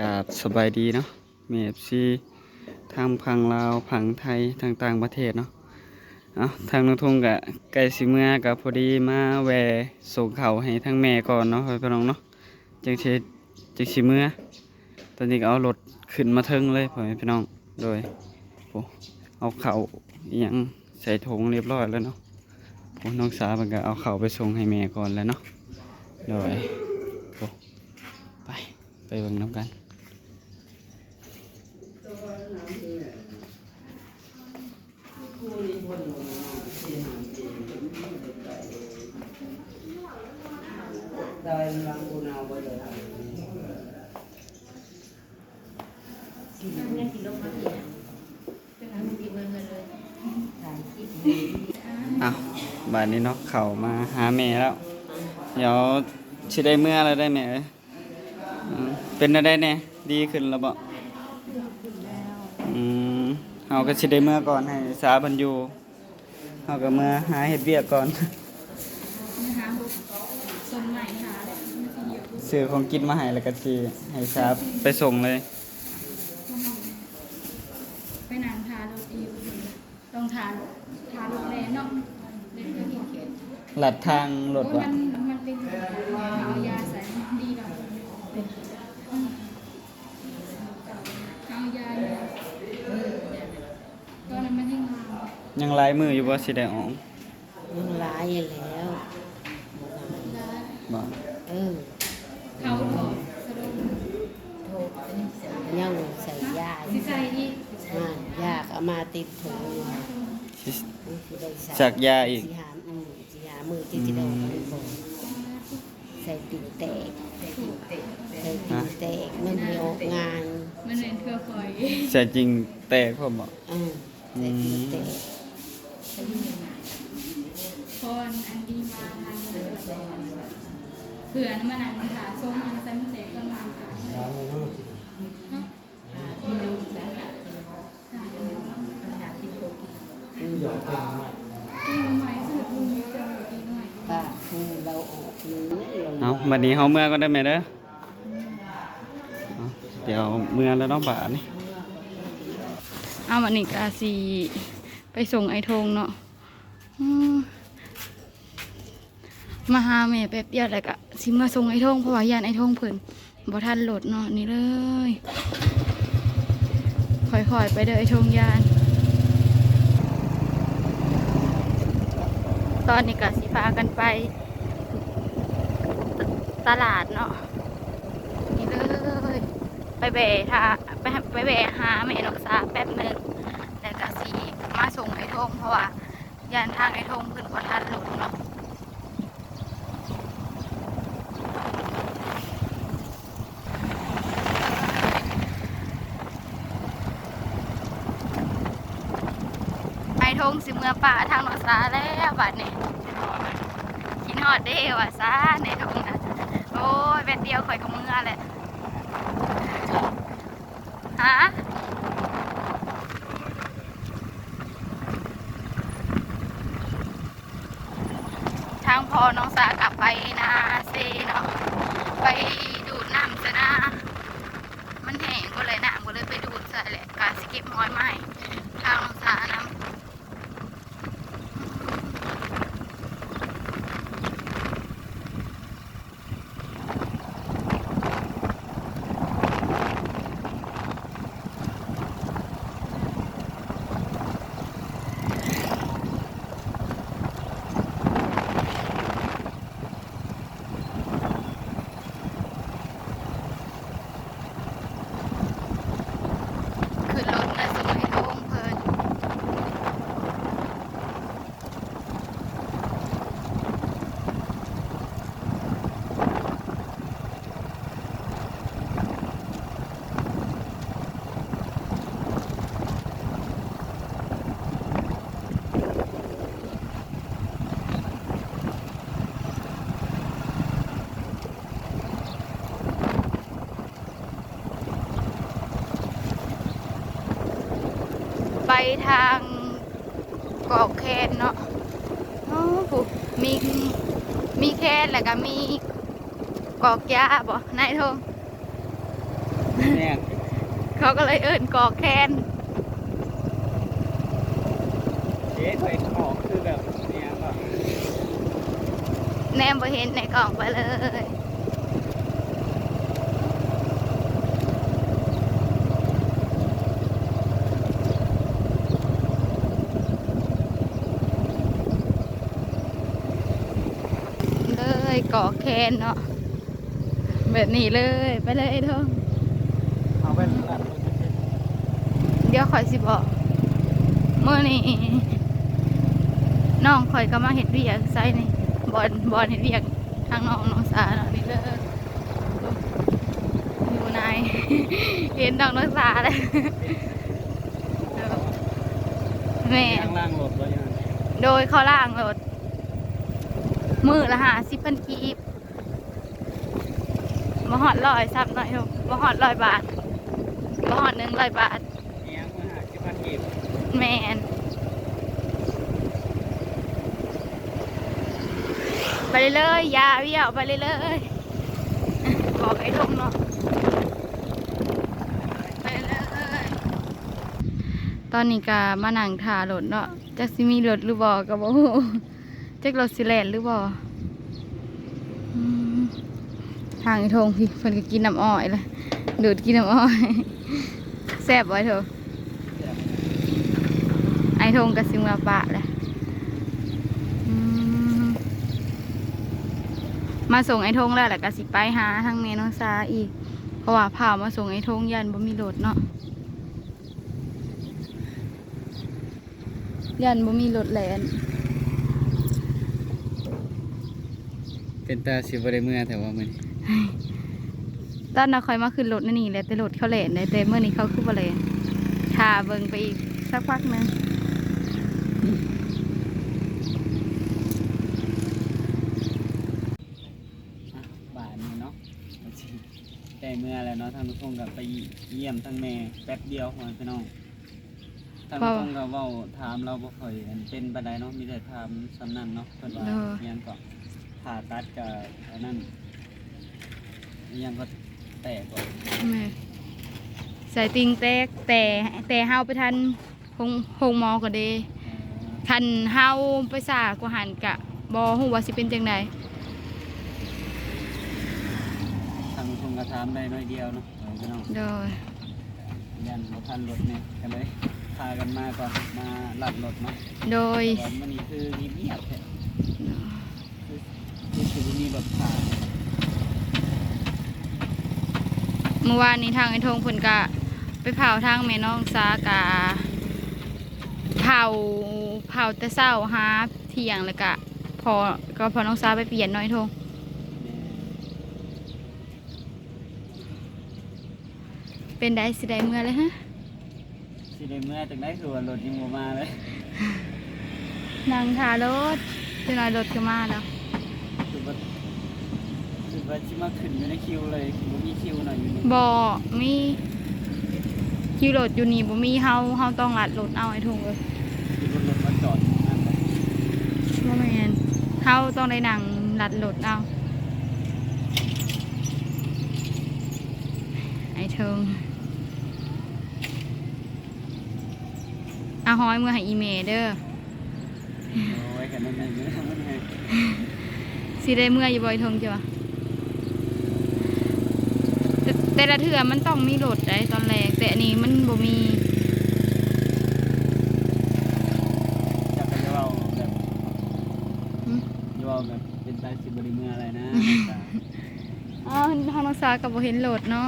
ກາບສະບາຍດີເນາະ ແມ່ເອັຟຊີ ທັງຝັ່ງລາວ ຝັ່ງໄທ ທັງຕ່າງປະເທດເນາະ. ເອົາ ທາງນ້ອງທຸງກະໃກ້ຊິເມືອ ກະພໍດີມາແວ່ສົ່ງເຂົ້າໃຫ້ທາງແມ່ກ່ອນເນາະ ພໍ່ແມ່ພີ່ນ້ອງເນາະ ຈັ່ງຊິ ຈັ່ງຊິເມືອ. ຕອນນີ້ກໍເອົາລົດຂຶ້ນມາເທິງເລີຍ ພໍ່ແມ່ພີ່ນ້ອງ. ໂດຍ ໂອ້ ເອົາເຂົ້າອີ່ຫຍັງໃສ່ຖົງຮຽບຮ້ອຍແລ້ວເນາະ. ໂອ້ ນ້ອງສາເພິ່ນກໍເອົາເຂົ້າໄປສົ່ງໃຫ້ແມ່ກ່ອນແລ້ວເນາະ. ໂດຍ ໂອ້ ໄປ ໄປເບິ່ງນຳກັນ. ອ້າວ ບາດນີ້ເນາະ ເຂົ້າມາຫາແມ່ແລ້ວ. ດຽວຊິໄດ້ເມືອແລ້ວໄດ໋ແມ່ເອີຍ. ເປັນແນວໃດແດ່? ດີຂຶ້ນແລ້ວບໍ່? ອືມ ເຮົາກໍຊິໄດ້ເມືອກ່ອນ ໃຫ້ສາເພິ່ນຢູ່. ເຮົາກໍເມືອຫາເຮັດວຽກກ່ອນ ຊື້ຂອງກິນມາໃຫ້ ແລ້ວກໍຊິໃຫ້ສາໄປສົ່ງເລີຍ. ໄປນັ່ງຖ້າລົດຢູ່ ຕ້ອງຖ້າ ຖ້າລົດແລ່ນເນາະ. ລັດທາງລົດ ໂອ້ຍ ວ່າ ມັນ ມັນເປັນ ເອົາຢາໃສ່ ດີແລ້ວ ເອົາຢາຢູ່ ຕອນນັ້ນມັນຍັງງາມ ຍັງຫຼາຍມື້ຢູ່ບໍ່ ຊິໄດ້ອອກ? ຍັງຫຼາຍແລ້ວ ບໍ່ ເອີ ເຂົາຖອກສະດົງ ຍັງໃສ່ຢາ ຊິໃສ່ອີກ ອ່າ ຢາກເອົາມາຕິດຖົງຢູ່ ຊິໄດ້ສັກຢາອີກ ຊິຫາ ອືມ ຊິຫາມື້ທີ່ຈະໄດ້ອອກ ອືມ ໃສ່ຕີນແຕກ ໃສ່ຕີນແຕກ ມັນບໍ່ອອກງ່າຍ ມັນແມ່ນເທື່ອຂ້ອຍ ໃສ່ຈິງແຕກພ້ອມບໍ່? ເອີ ໃສ່ຕີນແຕກ ອືມ ພອນອັນດີມາທາງເພື່ອນມານັ່ງຖ້າຊົມອັນຊັ້ນແຕກປະມານ ເອົາ ບັດນີ້ເຮົາເມືອກ່ອນເດີແມ່ເດີ. ເອົາ ດຽວເມືອແລ້ວເນາະບາດນີ້. ເອົາ ບັດນີ້ກະຊິໄປສົ່ງອ້າຍທົງເນາະ. ອືມ ມາຫາແມ່ແປັບດຽວ ແລ້ວກະຊິເມືອສົ່ງອ້າຍທົງ ເພາະວ່າຢ້ານອ້າຍທົງເພິ່ນບໍ່ທັນລົດເນາະ. ນີ້ເລີຍ ຄ່ອຍໆໄປເດີອ້າຍທົງ ຢ້ານ. ຕອນນີ້ກະຊິພາກັນໄປຕະຫຼາດເນາະ. ນີ້ເລີຍ ໄປແວ່ຖ້າ ໄປ ໄປແວ່ຫາແມ່ນ້ອງສາແປັບໜຶ່ງ ແລ້ວກະຊິມາສົ່ງອ້າຍທົງ ເພາະວ່າ ຢ້ານທາງອ້າຍທົງເພິ່ນບໍ່ທັນລົດເນາະ. ອ້າຍທົງຊິເມືອປະທາງນ້ອງສາແລ້ວບາດນີ້. ຄິດຮອດເດ້ວ່າຊັ້ນອ້າຍທົງນະ. ໂອ້ຍ ແປັບດຽວຂ້ອຍກໍເມືອແຫຼະ. ຮະ? ທາງພໍ່ນ້ອງສາກັບໄປນາເຊເນາະ ໄປດູດນ້ຳໃສ່ນາ ມັນແຫ້ງບໍ່ແຫຼະ ນ້ຳກໍເລີຍໄປດູດໃສ່ແຫຼະ ກະຊິເກັບຫອຍມາໃຫ້ທາງນ້ອງສານຳ. ຂຶ້ນລົດມາສົ່ງໃຫ້ໂຮງເພິ່ນ. ໄປທາງກອກແຄນເນາະ. ໂອ້ ຜູ້ ມີ ມີແຄນ ແລ້ວກະມີກອກຢາບໍ ນາຍໂທງ? ແມ່ນ ເຂົາກໍເລີຍເອີ້ນກອກແຄນ. ເດ້ ຂ້ອຍອອກຄືແບບອີ່ຫຍັງກໍ ແນມບໍ່ເຫັນໃນກ້ອງ ໄປເລີຍ. ເລີຍ ກໍແຄນເນາະ ແບບນີ້ເລີຍ. ໄປເລີຍ ໄອ້ທອງ. ເອົາແວ່ນ ດຽວຂ້ອຍຊິບອກ. ມື້ນີ້ນ້ອງຂ້ອຍກໍມາເຮັດວຽກໃສນີ້ ບ່ອນ ບ່ອນເຮັດວຽກ ທາງນ້ອງ ນ້ອງສາເນາະ. ນີ້ເດີ ຢູ່ໃນ ເຫັນນ້ອງ ນ້ອງສາແລ້ວ. ແມ່ນ ລ້າງລົດບໍ່? ໂດຍ ເຂົາລ້າງລົດ ມື້ລະຫ້າສິບພັນກີບ. ບໍ່ຮອດຮ້ອຍຊ້ຳເນາະ ບໍ່ຮອດຮ້ອຍບາດ ບໍ່ຮອດໜຶ່ງຮ້ອຍບາດ. ອີຫຍັງ ມື້ຫ້າສິບພັນກີບ? ແມ່ນ. ໄປເລີຍໆ ຢ່າວຽວ ໄປເລີຍໆ ບອກໄອ້ທົງເນາະ. ໄປເລີຍໆ. ຕອນນີ້ກະມານັ່ງຖ້າລົດເນາະ ຈັກຊິມີລົດຫຼືບໍ່ກໍບໍ່ຮູ້. ຈັກລົດຊິແລ່ນຫຼືບໍ່. ອືມ ທາງໄອ້ທົງພີ້ ເພິ່ນກໍກິນນ້ຳອ້ອຍລະ ດູດກິນນ້ຳອ້ອຍ. ແຊບບໍ່ໄອ້ທົງ? ແຊບ. ໄອ້ທົງກໍຊິເມືອປະແຫຼະ. ອືມ ມາສົ່ງໄອ້ທົງແລ້ວ ແລ້ວກໍຊິໄປຫາທາງແມ່ນ້ອງສາອີກ ເພາະວ່າພາມາສົ່ງໄອ້ທົງ ຢ້ານບໍ່ມີລົດເນາະ. ຢ້ານບໍ່ມີລົດແລ່ນ. ເປັນຕາຊິບໍ່ໄດ້ເມືອແທ້ວ່າມື້ນີ້. ຕອນນັ້ນຂ້ອຍມາຂຶ້ນລົດໃນນີ້ແຫຼະ ແຕ່ລົດເຂົາແລ່ນໄດ໋ ແຕ່ມື້ນີ້ເຂົາຄືບໍ່ແລ່ນ. ຖ້າເບິ່ງໄປອີກສັກພັກໜຶ່ງ. ອ່ະ ບາດນີ້ເນາະ ກໍຊິໄດ້ເມືອແລ້ວເນາະ. ທາງລູກຊົງກໍໄປຢ້ຽມທາງແມ່ແປັບດຽວ ພໍ່ແມ່ພີ່ນ້ອງ. ທາງ ເວົ້າ ຄົນກໍເວົ້າຖາມລາວບໍ່ຄ່ອຍອັນເປັນປານໃດເນາະ ມີແຕ່ຖາມສ່ຳນັ້ນເນາະ. ເພິ່ນວ່າ ໂດຍ ອີຫຍັງເກາະ ຜ່າຕັດກະອັນນັ້ນ ອີຫຍັງກໍແຕກເກາະ ແມ່ນ ສາຍຕິ່ງແຕກ ແຕ່ ແຕ່ເຮົາໄປທັນໂຮງ ໂຮງໝໍກໍເດ້. ເອີ ຄັນເຮົາໄປຊ້າກວ່າຫັ້ນກະບໍ່ຮູ້ວ່າຊິເປັນຈັ່ງໃດ. ທາງຄົນກໍຖາມໄດ້ໜ້ອຍດຽວເນາະ ເອີ ພີ່ນ້ອງ ໂດຍ. ຢ້ານບໍ່ທັນລົດແດ່ ກໍເລີຍພາກັນມາກ່ອນ ມາລັດລົດເນາະ ໂດຍ. ແຕ່ວ່າມື້ນີ້ຄືງຽບໆແທ້ ຄື ຄືຊິບໍ່ມີລົດຜ່ານ. ມື້ວານນີ້ທາງໄອ້ທົງເພິ່ນກະໄປເຝົ້າທາງແມ່ນ້ອງສາ ກະເຝົ້າ ເຝົ້າແຕ່ເຊົ້າຫາທ່ຽງ ແລ້ວກະພໍ່ ກໍພໍ່ນ້ອງສາໄປປ່ຽນເນາະໄອ້ທົງ. ແມ່ນ. ເປັນໃດ ຊິໄດ້ເມືອແລ້ວຮະ? ຊິໄດ້ເມືອຈັ່ງໃດ ຄືວ່າລົດຍັງບໍ່ມາເລີຍ? ນັ່ງຖ້າລົດ ຈັກໜ້ອຍລົດກໍມາແລ້ວ. ຄືວ່າ ຄືວ່າຊິມາຂຶ້ນຢູ່ໃນຄິວເລີຍ ບໍ່ມີຄິວເນາະຢູ່ນີ້. ບໍ່ມີ ຄິວລົດຢູ່ນີ້ບໍ່ມີ ເຮົາ ເຮົາຕ້ອງລັດລົດເອົາ ໄອ້ທຸງເອີຍ. ຄືວ່າລົດມາຈອດຢູ່ນັ້ນເລີຍ. ບໍ່ແມ່ນ ເຮົາຕ້ອງໄດ້ນັ່ງລັດລົດເອົາ. ໄອ້ເທິງ ເອົາຫອຍເມືອໃຫ້ອີ່ແມ່ເດີ. ໂອ້ຍ ຄັນນັ້ນແມ່ນເມືອ ມັນແຮງ ຊິໄດ້ເມືອຢູ່ບໍ່ ໄອ້ເທິງ ເຈົ້າວ່າ? ແຕ່ ແຕ່ລະເທື່ອມັນຕ້ອງມີລົດໃດ໋ຕອນແລກ ແຕ່ອັນນີ້ມັນບໍ່ມີ. ເຈົ້າກໍຢ່າເວົ້າແບບ ຫຶ? ຢ່າເວົ້າແບບເປັນຕາຊິບໍ່ໄດ້ເມືອແລ້ວນະ. ອ້າວ ທາງນ້ອງສາກໍບໍ່ເຫັນລົດເນາະ.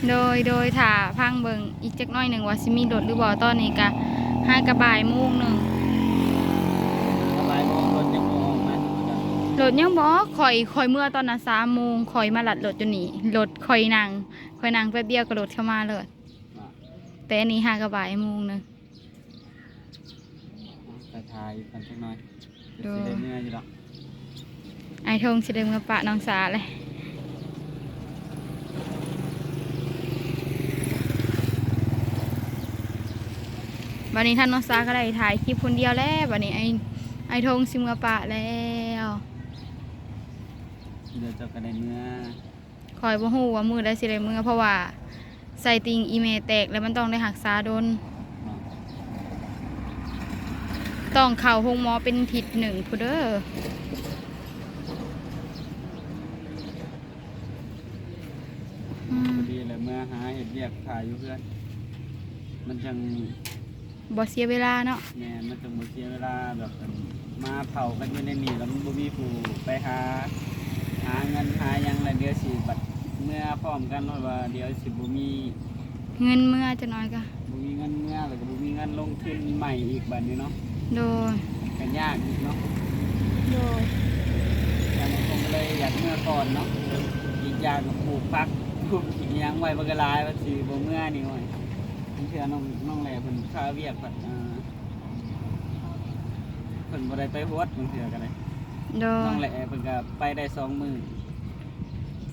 ໂດຍ ໂດຍ ຖ້າຟັງເບິ່ງອີກຈັກໜ້ອຍໜຶ່ງວ່າຊິມີລົດຫຼືບໍ່. ຕອນນີ້ກະຫາກະບ່າຍໂມງໜຶ່ງ ບ່າຍໂມງ ລົດຍັງບໍ່ອອກມາ. ລົດຍັງບໍ່ອອກ ຂ້ອຍ ຂ້ອຍເມືອຕອນນັ້ນສາມໂມງ ຂ້ອຍມາລັດລົດຢູ່ນີ້ ລົດຂ້ອຍນັ່ງ ຂ້ອຍນັ່ງແປັບດຽວກໍລົດເຂົ້າມາເລີຍ. ແຕ່ອັນນີ້ຫາກະບ່າຍໂມງໜຶ່ງ. ໄປຖ່າຍກັນຈັກໜ້ອຍ ໂດຍ ຊິໄດ້ເມືອຢູ່ດອກ. ອ້າຍທົງຊິໄດ້ເມືອປະນ້ອງສາແລ້ວ. ບາດນີ້ທາງນ້ອງສາກໍໄດ້ຖ່າຍຄລິບຄົນດຽວແລ້ວ. ບາດນີ້ອ້າຍ ອ້າຍທົງຊິເມືອປະແລ້ວ. ດຽວເຈົ້າກໍໄດ້ເມືອ. ຂ້ອຍບໍ່ຮູ້ວ່າມື້ໃດຊິໄດ້ເມືອ ເພາະວ່າໄສ້ຕິ່ງອີ່ແມ່ແຕກ ແລ້ວມັນຕ້ອງໄດ້ຮັກສາດົນ ເນາະ ຕ້ອງເຂົ້າໂຮງໝໍເປັນທິດໜຶ່ງພຸ້ນເດີ. ອືມ ພໍດີແຫຼະ ເມືອຫາເຮັດວຽກຖ້າຢູ່ເຮືອນ ມັນຈັ່ງ ບໍ່ເສຍເວລາເນາະ. ແມ່ນ ມັນຈັ່ງບໍ່ເສຍເວລາ ແບບ ອັນ ມາເຖົ້າກັນຢູ່ໃນນີ້ ແລ້ວມັນບໍ່ມີຜູ້ໄປຫາ ຫາເງິນຫາຫຍັງ ແລ້ວດຽວຊິບັດເມືອພ້ອມກັນ ເພາະວ່າດຽວຊິບໍ່ມີເງິນເມືອຈັກໜ້ອຍກະ ບໍ່ມີເງິນເມືອ ແລ້ວກໍບໍ່ມີເງິນລົງທຶນໃໝ່ອີກບັດນີ້ເນາະ. ໂດຍ ກໍຍາກອີກເນາະ. ໂດຍ ອັນນີ້ເພິ່ນກໍເລີຍຢາກເມືອກ່ອນເນາະ. ອີກຢ່າງກໍປູກຜັກ ປູກອີ່ຫຍັງໄວ້ບັກຫຼາຍ ວ່າຊິບໍ່ເມືອນີ້ ໂອ້ຍ ບາງເທື່ອນ້ອງ ນ້ອງແຫຼເພິ່ນຄາວຽກ ເພິ່ນ ເອີ ເພິ່ນບໍ່ໄດ້ໄປຮວດ ບາງເທື່ອກໍໄດ້. ໂດຍ ນ້ອງແຫຼເພິ່ນກໍໄປໄດ້ສອງມື້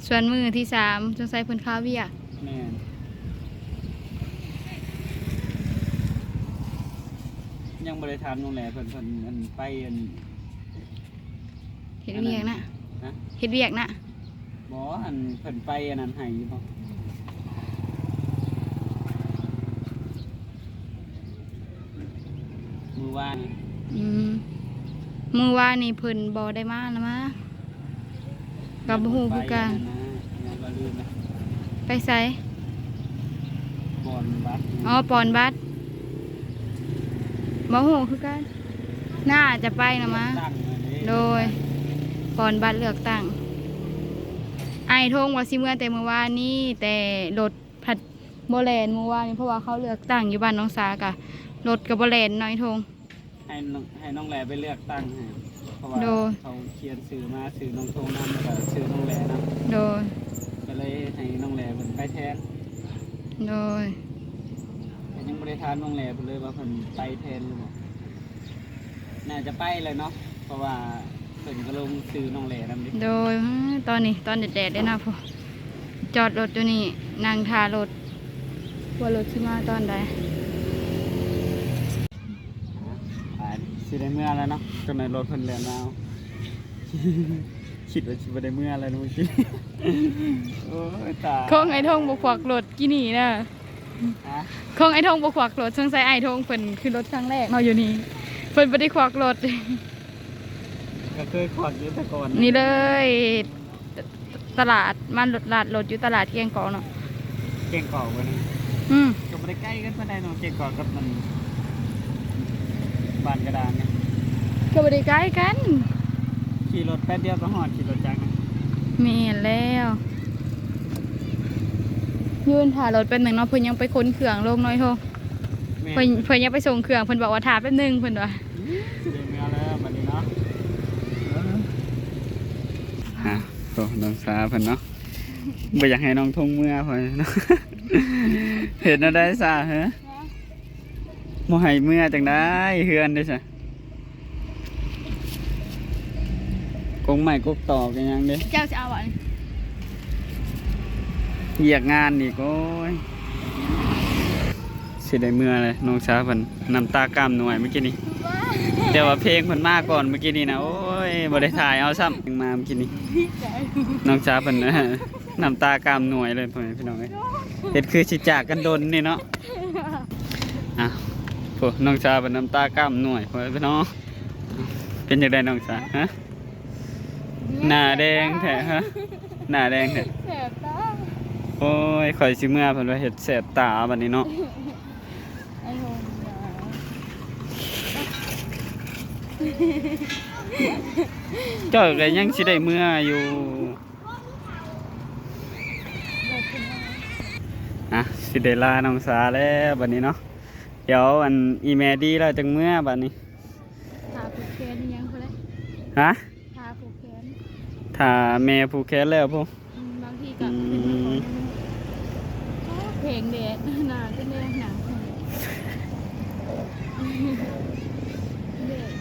ສ່ວນມື້ທີສາມ ສົງໄສເພິ່ນຄາວຽກ. ແມ່ນ ຍັງບໍ່ໄດ້ຖາມນ້ອງແຫຼເພິ່ນ ເພິ່ນ ອັນ ໄປ ອັນ ເຮັດວຽກນະ. ຮະ? ເຮັດວຽກນະ. ບໍ່ ອັນ ເພິ່ນໄປອັນນັ້ນໃຫ້ຢູ່ບໍ່? ມື້ວານນີ້. ອືມ ມື້ວານນີ້ເພິ່ນບໍ່ໄດ້ມາລະມາ ກໍບໍ່ຮູ້ຄືກັນ. ໄປໃສ? ປອນບັດ. ອໍ ປອນບັດ ບໍ່ຮູ້ຄືກັນ ໜ້າຈະໄປນະມາ. ໂດຍ ປອນບັດເລືອກຕັ້ງ. ອ້າຍທົງວ່າຊິເມືອແຕ່ມື້ວານນີ້ ແຕ່ລົດພັດບໍ່ແລ່ນມື້ວານນີ້ ເພາະວ່າເຂົາເລືອກຕັ້ງຢູ່ບ້ານໜອງສາ ກະລົດກໍບໍ່ແລ່ນເນາະອ້າຍທົງ. ໃຫ້ນ້ອງ ໃຫ້ນ້ອງແຫຼໄປເລືອກຕັ້ງໃຫ້ ເພາະວ່າ ໂດຍ ເຂົາຂຽນຊື່ມາ ຊື່ນ້ອງທົງນຳ ແລ້ວກໍຊື່ນ້ອງແຫຼນຳ. ໂດຍ ກໍເລີຍໃຫ້ນ້ອງແຫຼເພິ່ນໄປແທນ. ໂດຍ ກໍຍັງບໍ່ໄດ້ຖາມນ້ອງແຫຼເພິ່ນເລີຍວ່າເພິ່ນໄປແທນຫຼືບໍ່. ໜ້າຈະໄປແຫຼະເນາະ ເພາະວ່າເພິ່ນກໍລົງຊື່ນ້ອງແຫຼນຳເດ້. ໂດຍ ອື ຕອນນີ້ ຕອນແດດໆເດ້ເນາະ ຜູ້ ຈອດລົດຢູ່ນີ້ ນັ່ງຖ້າລົດ ວ່າລົດຊິມາຕອນໃດ. ອ່າ ຊິໄດ້ເມືອແລ້ວເນາະ ຈັກໜ່ອຍລົດເພິ່ນແລ່ນມາເອົາ. ຄິດວ່າຊິບໍ່ໄດ້ເມືອແລ້ວເມື່ອກີ້. ໂອ້ຍ ຕາຍ ຂອງອ້າຍທົງບໍ່ຂວັກລົດກີ້ນີ້ນະ. ຮະ? ຂອງອ້າຍທົງບໍ່ຂວັກລົດ ສົງໄສອ້າຍທົງເພິ່ນຂຶ້ນລົດຄັ້ງແລກເນາະຢູ່ນີ້ ເພິ່ນບໍ່ໄດ້ຂວັກລົດ. ກໍເຄີຍຂວັກຢູ່ແຕ່ກ່ອນ. ນີ້ເລີຍ ຕະຫຼາດ ມາລົດ ລາດລົດຢູ່ຕະຫຼາດແກ້ງກອກເນາະ. ແກ້ງກອກບໍ່ນີ້? ອືມ ກໍບໍ່ໄດ້ໃກ້ກັນປານໃດເນາະ ແກ້ງກອກກັບມັນ ບ້ານກະດານນີ້ ກໍບໍ່ໄດ້ໃກ້ກັນ ຂີ່ລົດແປັບດຽວກໍຮອດ ຂີ່ລົດຈັກນະ. ແມ່ນແລ້ວ ຢືນຖ້າລົດແປັບໜຶ່ງເນາະ ເພິ່ນຍັງໄປຂົນເຄື່ອງລົງເນາະ ໂທ. ແມ່ນ ເພິ່ນ ເພິ່ນຍັງໄປສົ່ງເຄື່ອງ ເພິ່ນບອກວ່າຖ້າແປັບໜຶ່ງ ເພິ່ນວ່າ. ອືມ ຊິໄດ້ເມືອແລ້ວບັດນີ້ເນາະ. ເອີ ຮະ ໂອ້ ນ້ອງສາເພິ່ນເນາະ ບໍ່ຢາກໃຫ້ນ້ອງທົງເມືອພຸ້ນເນາະ. ເຮັດແນວໃດສາ ເຮີ ຮະ? ບໍ່ໃຫ້ເມືອຈັ່ງໃດ ເຮືອນເດ້ສະ ກົກໄມ້ກົກຕອກອີ່ຫຍັງເດ້. ເຈົ້າຊິເອົາບໍ່? ວຽກງານອີກ ໂອ້ຍ ຊິໄດ້ເມືອແລ້ວ ນ້ອງສາວເພິ່ນນ້ຳຕາກ້າມໜ່ວຍມື້ກີ້ນີ້. ແຕ່ວ່າເພງເພິ່ນມາກ່ອນມື້ກີ້ນີ້ນະ ໂອ້ຍ ບໍ່ໄດ້ຖ່າຍເອົາຊ້ຳ ຍັງມາມື້ກີ້ນີ້. ນ້ອງສາວເພິ່ນ ນ້ຳຕາກ້າມໜ່ວຍເລີຍ ພໍ່ແມ່ພີ່ນ້ອງເອີຍ ເຮັດຄືຊິຈາກກັນດົນນີ້ເນາະ. ອ່ະ ໂອ້ ນ້ອງສາວເພິ່ນນ້ຳຕາກ້າມໜ່ວຍ ພໍ່ແມ່ພີ່ນ້ອງ. ເປັນຈັ່ງໃດນ້ອງສາວ ຮະ? ໜ້າແດງແທ້ ຮະ? ໜ້າແດງແທ້. ແສບຕາ. ໂອ້ຍ ຂ້ອຍຊິເມືອ ເພິ່ນວ່າເຮັດແສບຕາບັດນີ້ເນາະ. ເຈົ້າກໍຍັງຊິໄດ້ເມືອຢູ່. ອ່ະ ຊິໄດ້ລານ້ອງສາແລ້ວບັດນີ້ເນາະ. ດຽວອັນ ອີ່ແມ່ດີແລ້ວຈັ່ງເມືອບັດນີ້. ຖ້າຜູກແຂນອີ່ຫຍັງພຸ້ນແຫຼະ. ຮະ? ຖ້າຜູກແຂນ. ຖ້າແມ່ຜູກແຂນແລ້ວພຸ້ນ. ອືມ ບາງທີກໍ ອືມ ເຫັນມັນກໍຍັງ ໂອ້ ແພງແດດ ໜາວຈົນແດດ ໜາວແດດ.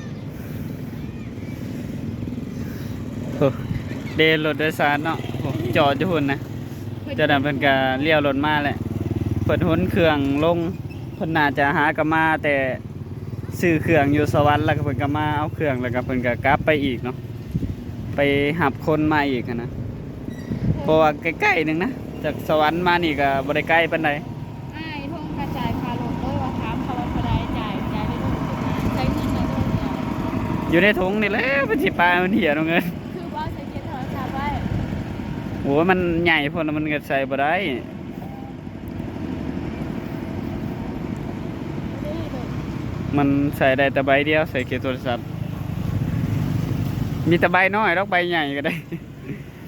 ໂອ້ ເດ ລົດໂດຍສານເນາະ ໂອ້ ຈອດຢູ່ພຸ້ນນະ. ເຈົ້ານັ້ນເພິ່ນກະລ້ຽວລົດມາແຫຼະ ເພິ່ນຂົນເຄື່ອງລົງ ເພິ່ນໜ້າຈະຫາກະມາແຕ່ຊື້ເຄື່ອງຢູ່ສະຫວັນ ແລ້ວກະເພິ່ນກະມາເອົາເຄື່ອງ ແລ້ວກະເພິ່ນກະກັບໄປອີກເນາະ ໄປຮັບຄົນມາອີກຫັ້ນນະ. ເພາະວ່າໃກ້ໆໜຶ່ງນະ ຈາກສະຫວັນມານີ້ກໍບໍ່ໄດ້ໄກປານໃດ. ອ້າຍ ທົ່ງກະຈ່າຍຄ່າລົດເລີຍ ວ່າຖາມເຂົາວ່າເທົ່າໃດ ຈ່າຍ ຈ່າຍໄດ້ເລີຍ ໃຊ້ເງິນໄດ້ເລີຍ. ຢູ່ໃນຖົງນີ້ແຫຼະ ມັນຊິປາ ມັນເຫຍເນາະເງິນ. ຄືບໍ່ເອົາໃສ່ເກັບໂທລະສັບໄວ້? ໂອ້ຍ ມັນໃຫຍ່ໂພດ ມັນກໍໃສ່ບໍ່ໄດ້. ມັນໃສ່ໄດ້ແຕ່ໃບດຽວ ໃສ່ເກັບໂທລະສັບ. ມີແຕ່ໃບນ້ອຍດອກ ໃບໃຫຍ່ກໍໄດ້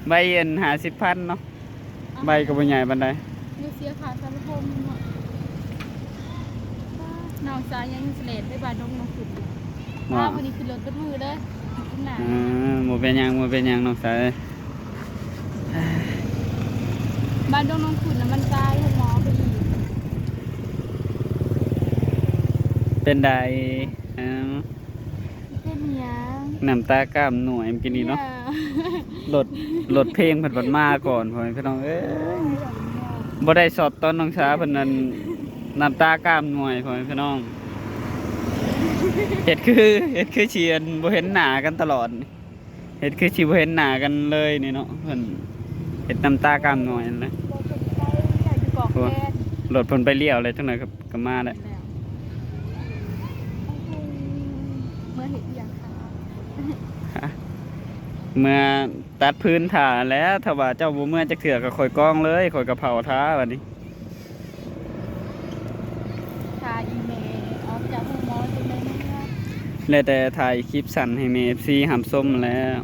ໃບອັນຫ້າສິບພັນເນາະ. ໃບກໍບໍ່ໃຫຍ່ປານໃດ. ຍັງເສຍຄ່າສັງຄົມເນາະ. ນ້ອງສາວຍັງສະເລດໄປບ້ານດົງນ້ອງຂຸນ. ວ່າ ອ້າ ມື້ນີ້ຂຶ້ນລົດເບິດມື້ເດີ. ອືມ ບໍ່ເປັນຫຍັງ ບໍ່ເປັນຫຍັງນ້ອງສາວເອີຍ. ບ້ານດົງນ້ອງຂຸນນະ ມັນໄກ ໂຮງໝໍໄປອີກ. ເປັນໃດ? ເອີ ເປັນຫຍັງ? ນ້ຳຕາກ້າມໜ່ວຍເມື່ອກີ້ນີ້ເນາະ. ລົດ ລົດເພງເພິ່ນບັດມາກ່ອນ ພໍ່ແມ່ພີ່ນ້ອງເອີຍ. ບໍ່ໄດ້ຊັອດຕອນນ້ອງສາເພິ່ນນັ້ນ ນ້ຳຕາກ້າມໜ່ວຍ ພໍ່ແມ່ພີ່ນ້ອງ. ເຮັດຄື ເຮັດຄືຊິອັນ ບໍ່ເຫັນໜ້າກັນຕະຫຼອດ. ເຮັດຄືຊິບໍ່ເຫັນໜ້າກັນເລີຍນີ້ເນາະ. ເພິ່ນເຮັດນ້ຳຕາກ້າມໜ່ວຍນັ້ນແຫຼະ. ລົດເພິ່ນໄປລ້ຽວແລ້ວ ຈັ່ງໃດກໍ ກໍມາແຫຼະ. ເມືອເຮັດຫຍັງຄະ? ເມືອຕັດຟືນຖ້າແຫຼະ. ຖ້າວ່າເຈົ້າບໍ່ເມືອຈັກເທື່ອ ກໍຂ້ອຍກອງເລີຍ ຂ້ອຍກໍເຜົາຖ້າບັດນີ້. ຖ້າອີ່ແມ່ອອກຈາກໂຮງໝໍຈັ່ງໄດ້ເມືອ. ແລ້ວແຕ່ຖ່າຍຄລິບສັ້ນໃຫ້ແມ່ເອັຟຊີຮັບຊົມແລ້ວ.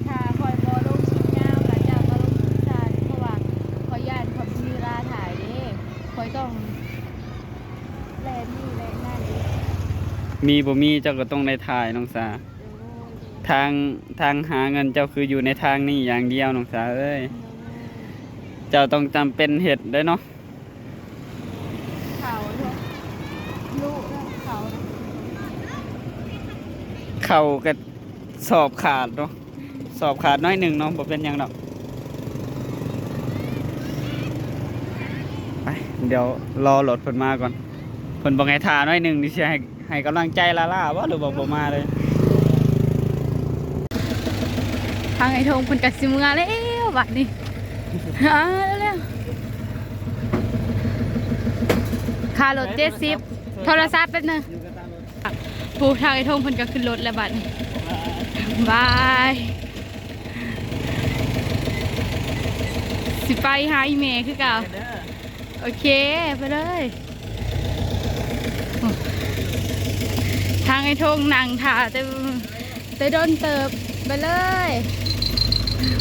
ຖ້າຂ້ອຍບໍ່ລົງຄລິບຍາວ ກໍເຈົ້າກໍລົງຄລິບສັ້ນ ເພາະວ່າຂ້ອຍຢ້ານຂ້ອຍບໍ່ມີເວລາຖ່າຍເດ້. ຂ້ອຍຕ້ອງແລ່ນນີ້ແລ່ນນັ້ນເດ້. ມີບໍ່ມີເຈົ້າກໍຕ້ອງໄດ້ຖ່າຍນ້ອງສາ. ໂອ້ຍ ທາງ ທາງຫາເງິນເຈົ້າຄືຢູ່ໃນທາງນີ້ຢ່າງດຽວນ້ອງສາເອີຍ. ໂອ້ຍ ເຈົ້າຕ້ອງຈຳເປັນເຮັດເດ້ເນາະ. ເຂົ້າເນາະ ລຸເນາະ ເຂົ້າ ເຂົ້າກໍສອບຂາດເນາະ ສອບຂາດໜ້ອຍໜຶ່ງເນາະ ບໍ່ເປັນຫຍັງດອກ. ໄປ ດຽວລໍລົດເພິ່ນມາກ່ອນ. ເພິ່ນບອກໃຫ້ຖ້າໜ້ອຍໜຶ່ງ ນີ້ຊິໃຫ້ ໃຫ້ກຳລັງໃຈລ້າໆບໍ່ ຫຼືວ່າບໍ່ມາເລີຍ? ທາງອ້າຍທົງເພິ່ນກໍຊິເມືອແລ້ວບັດນີ້. ເອົາແລ້ວ ຄ່າລົດເຈັດສິບ ໂທລະສັບແປັບໜຶ່ງ. ຜູ້ທາງອ້າຍທົງເພິ່ນກໍຂຶ້ນລົດແລ້ວບັດນີ້. ບາຍ ຊິໄປຫາອີ່ແມ່ຄືເກົ່າ. ໂອເຄ ໄປເລີຍ. ໂອ້ ທາງອ້າຍທົງນັ່ງຖ້າແຕ່ ແຕ່ດົນເຕີບ ໄປເລີຍ.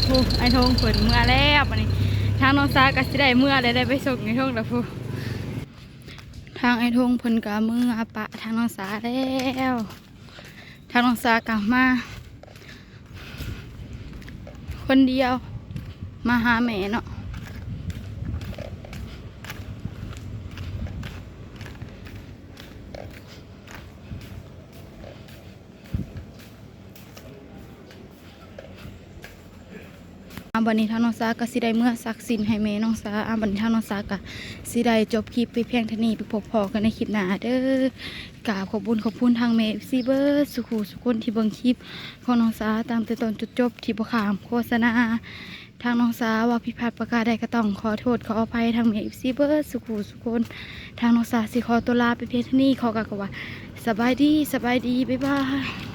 ໂອ້ ອ້າຍທົງເພິ່ນເມືອແລ້ວ ບັດນີ້ທາງນ້ອງສາກໍຊິໄດ້ເມືອແລ້ວ ໄດ້ໄປສົ່ງອ້າຍທົງແລ້ວພຸ້ນ. ທາງອ້າຍທົງເພິ່ນກໍເມືອປະທາງນ້ອງສາແລ້ວ. ທາງນ້ອງສາກໍມາຄົນດຽວ ມາຫາແມ່ເນາະ. ອ່າ ບັດນີ້ທາງນ້ອງສາກໍຊິໄດ້ເມືອສັກສິນໃຫ້ແມ່ນ້ອງສາ. ອ່າ ບັດນີ້ທາງນ້ອງສາກໍຊິໄດ້ຈົບຄລິບໄປພຽງເທົ່ານີ້ ໄປພົບພໍ້ກັນໃນຄລິບໜ້າເດີ. ກາບຂອບບຸນຂອບຄຸນທາງແມ່ເອັຟຊີເບິດສູ່ຄູ່ສູ່ຄົນທີ່ເບິ່ງຄລິບຂອງນ້ອງສາຕັ້ງແຕ່ຕົ້ນຈົນຈົບ ທີ່ບໍ່ຂ້າມໂຄສະນາ. ທາງນ້ອງສາເວົ້າຜິດພາດປະການໃດກໍຕ້ອງຂໍໂທດຂໍອະໄພທາງແມ່ເອັຟຊີເບິດສູ່ຄູ່ສູ່ຄົນ. ທາງນ້ອງສາຊິຂໍຕົວລາໄປພຽງເທົ່ານີ້ ຂໍກ່າວຄຳວ່າ ສະບາຍດີ ສະບາຍດີ ບາຍບາຍ.